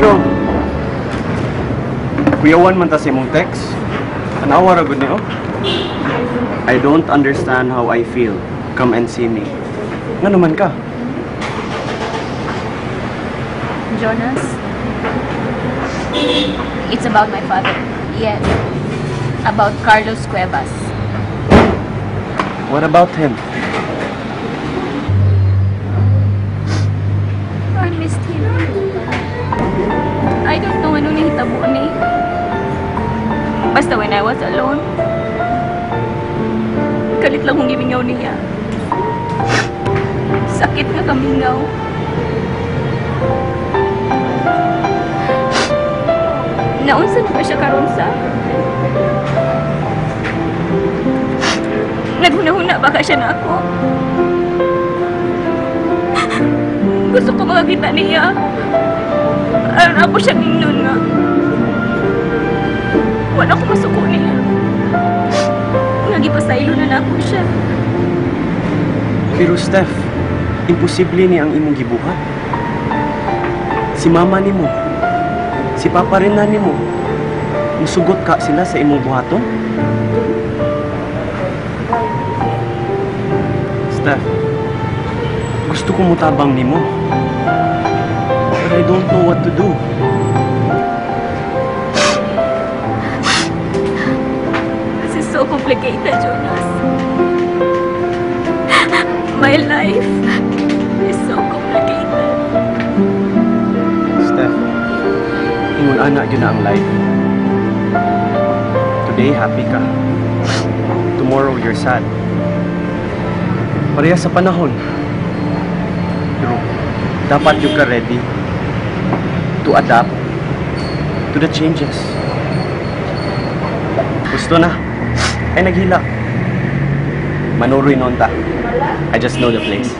What's wrong? Kuyawan man ta sa imong text. Tanawa ra gud ni oh. "I don't understand how I feel. Come and see me." Nga naman ka? Jonas, it's about my father. Yes, about Carlos Cuevas. What about him? I missed him. I don't know ano nahitabo ni. Basta when I was alone, kalit lang kong gimingaw niya. Sakit nga kamingaw. Naunsa na ba siya karon sa? Naghuna-huna ba ka siya na ako? Gusto ko makakita niya. Aron ako siya ningnon nga. Wala ko masuko niya. Nagipasaylo na nako siya. Pero Steph, imposible ni ang imong gibuhat. Si mama nimo, si papa rin na nimo, musugot ka sila sa imong buhaton? Steph, gusto ko mutabang nimo. But I don't know what to do. This is so complicated, Jonas. My life is so complicated. Steph, ingon ana gyud na ang life. Today, happy ka. Tomorrow, you're sad. Pareha sa panahon. Pero dapat yung ka ready to adapt to the changes. Gusto na. Ay, naghila. Manuroy noon ta. I just know the place.